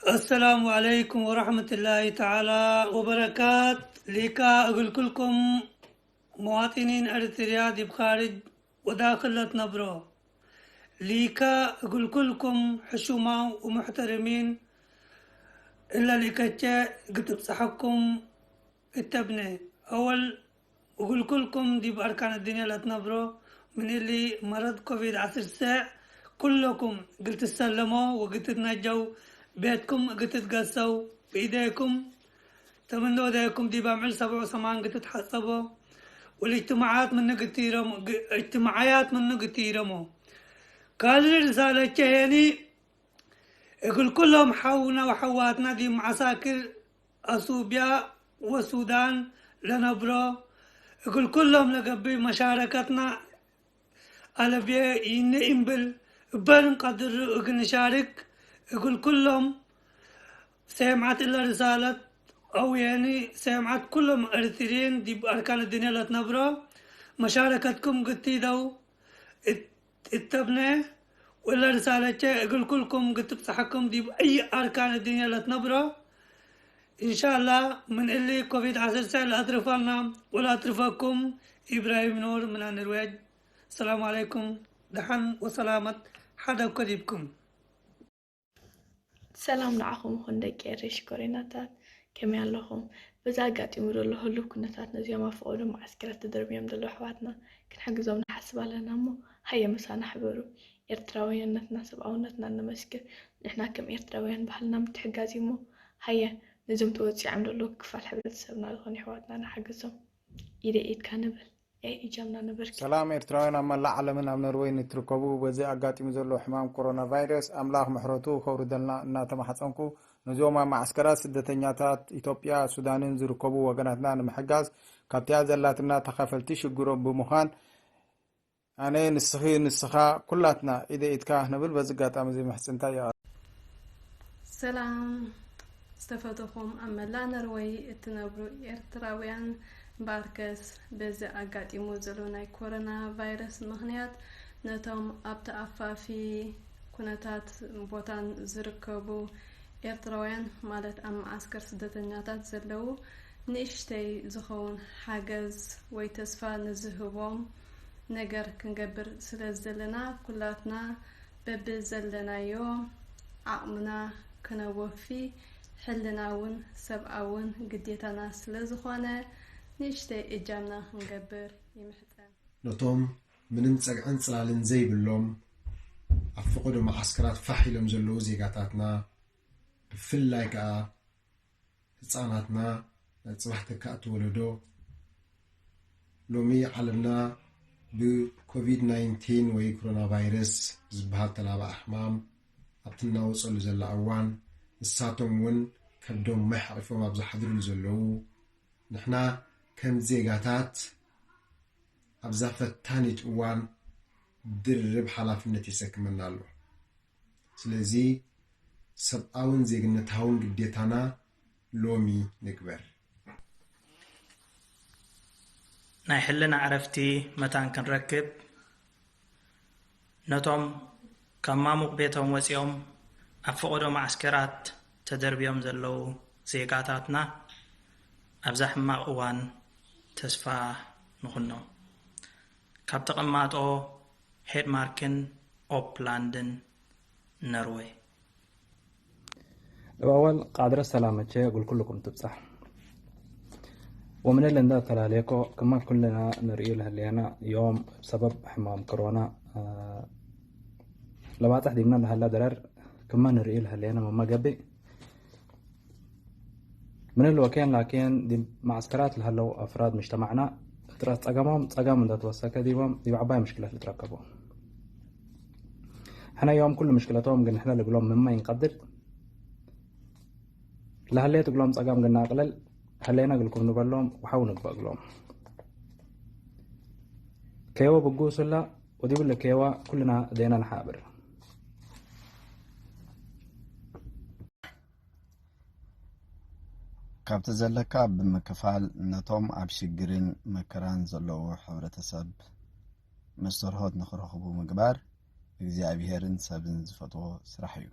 السلام عليكم ورحمة الله تعالى وبركات. ሊካ እግል ኩልኩም መዋጢኒን ኤርትርያ ዲብ ኻርጅ ወዳክል ለትነብሮ። ሊካ እግል ኩልኩም ሕሹማው ወሙሕተርሚን እለ ሊከቼ ግትብጽሐኩም እተብነ። አወል እግል ኩልኩም ዲብ አርካን አዱንያ ለትነብሮ ምን እሊ መረድ ኮቪድ ዐስር ሰዕ ኩለኩም እግል ትሰለሞ ወእግል ትትነጀው ቤትኩም እግል ትትገሰው ብኢደይኩም ተምንዶ እደይኩም ዲብ አምዕል ሰብዑ ሰማን እግል ትትሐጸቦ ወልእጅትማዓት ምኑ እግል ትይረሞ፣ እጅትማዓያት ምኑ እግል ትይረሞ። ካልእ ርሳለቼ ሄኒ እግል ኩሎም ሐውና ወሐዋትና ዲብ መዓሳክር አሱብያ ወሱዳን ለነብሮ እግል ኩሎም ለገብእ መሻረከትና አለብየ ይኒ እምብል እበ እንቀድር እግል ንሻርክ እግል ኩሎም ሰምዓት እለ ርሳለት አው የኒ ሰምዓት ኩሎም ኤርትርይን ዲብ አርካን አዱንያ ለትነብሮ መሻረከትኩም ግቲደው እት-፣ እተብነ ወለ ርሳለቼ እግል ኩልኩም ግትብጽሐኩም ዲብ አይ አርካን አዱንያ ለትነብሮ። ኢንሻአላህ ምን እሊ ኮቪድ ዐሰርተ ለአትርፈና ወለአትርፈኩም። ኢብራሂም ኑር ምን ኖርዌጅ። ሰላም አለይኩም። ደሓን ወሰላመት ሓደኮ ዲብኩም። ሰላም ንዓኹም ይኹን ደቂ ኤረይ ሽኮሪናታት፣ ከመይ ኣለኹም? በዚ ኣጋጢሙ ዘሎ ህሉው ኩነታት ነዚኦም ኣብ ፈቐዶ መዓስከራት ተደርብዮም ዘለዉ ኣሕዋትና ክንሕግዞም ንሓስብ ኣለና እሞ ሃየ ምሳና ሕበሩ። ኤርትራውያንነትና ሰብኣውነትና ነመስክር። ንሕና ከም ኤርትራውያን ባህልና ምትሕጋዝ እዩ እሞ ሃየ ነዞም ተወጺዖም ዘለዉ ክፋል ሕብረተሰብና ዝኾኑ ኣሕዋትና ንሓግዞም። ኢደይ ኢድካ ንበል። ሰላም ኤርትራውያን ኣብ መላእ ዓለምን ኣብ ኖርወይን እትርከቡ፣ በዚ ኣጋጢሙ ዘሎ ሕማም ኮሮና ቫይረስ ኣምላኽ ምሕረቱ ከውርደልና እናተማሕጸንኩ፣ ነዞም ኣብ መዓስከራት ስደተኛታት ኢትዮጵያ፣ ሱዳንን ዝርከቡ ወገናትና ንምሕጋዝ ካብቲኣ ዘላትና ተኻፈልቲ ሽግሮም ብምዃን ኣነ፣ ንስኺ፣ ንስኻ፣ ኩላትና ኢደ ኢድካ ንብል በዚ ኣጋጣሚ እዚ ምሕጽንታ የቐርብ። ሰላም ዝተፈተኹም ኣብ መላእ ነርወይ እትነብሩ ኤርትራውያን፣ እምበኣርከስ በዚ ኣጋጢሙ ዘሎ ናይ ኮሮና ቫይረስ ምኽንያት ነቶም ኣብ ተኣፋፊ ኩነታት ቦታን ዝርከቡ ኤርትራውያን ማለት ኣብ መዓስከር ስደተኛታት ዘለዉ ንእሽተይ ዝኸውን ሓገዝ ወይ ተስፋ ንዝህቦም ነገር ክንገብር ስለ ዘለና ኩላትና በብዘለናዮ ዓቕምና ክነወፊ ሕልናውን ሰብኣውን ግዴታና ስለ ዝኾነ ንእሽተይ እጃምና ክንገብር ይምሕጸን። ነቶም ምንም ጸግዕን ጽላልን ዘይብሎም ኣብ ፈቐዶ መዓስከራት ፋሕ ኢሎም ዘለዉ ዜጋታትና ብፍላይ ከኣ ህጻናትና ናይ ጽባሕ ተካእቲ ወለዶ ሎሚ ዓለምና ብ ኮቪድ ናይንቲን ወይ ኮሮና ቫይረስ ዝበሃል ተላባዒ ሕማም ኣብ ትናወጸሉ ዘላ እዋን ንሳቶም እውን ከብዶም ማይ ሓቒፎም ኣብ ዝሓድርሉ ዘለዉ ንሕና ከም ዜጋታት ኣብዛ ፈታኒት እዋን ድርብ ሓላፍነት የሰክመና ኣሎ። ስለዚ ሰብኣውን ዜግነታውን ግዴታና ሎሚ ንግበር። ናይ ሕልና ዕረፍቲ መታን ክንረክብ ነቶም ካብ ማሙቕ ቤቶም ወጺኦም ኣብ ፈቐዶ መዓስከራት ተደርብዮም ዘለዉ ዜጋታትና ኣብዛ ሕማቕ እዋን ተስፋ ንኹኖም። ካብ ተቐማጦ ሄድማርክን ኦፕላንድን ነርወይ። الأول قادرة سلامة ጉል ኩልኩም ትብጻሕ። ومن اللي እንዳተላለየኮ كمان كلنا نرئي لهلينا يوم بسبب حمام كورونا ለባጽሕ ዲምና ለሃላ ደረር كمان نرئي لهلينا መመገቢ من الوكين ላኪን ዲብ መዓስከራት ለሀለው አፍራድ ምጅተማዕና እትረስ ጸገሞም ጸገም እንተ ተወሰከ ዲቦም ዲብ ዐባይ ምሽክለት ልትረከቡ። ሕነ ዮም ኩሉ ምሽክለቶም ግን ሕነ ልግሎም ምመ ኢንቀድር ለሀሌት እግሎም ጸገም ግና አቅለል ሀሌነ እግልኩም ንበሎም ወሐው ንግበእ እግሎም። ኬወ ብጉሱላ ወዲብለ ኬዋ ኩልና እዴና ንሓብር። ካብቲ ዘለካ ብምክፋል ነቶም ኣብ ሽግርን መከራን ዘለዉ ሕብረተሰብ መስተርሆት ንኽረኽቡ ምግባር እግዚኣብሄርን ሰብን ዝፈትዎ ስራሕ እዩ።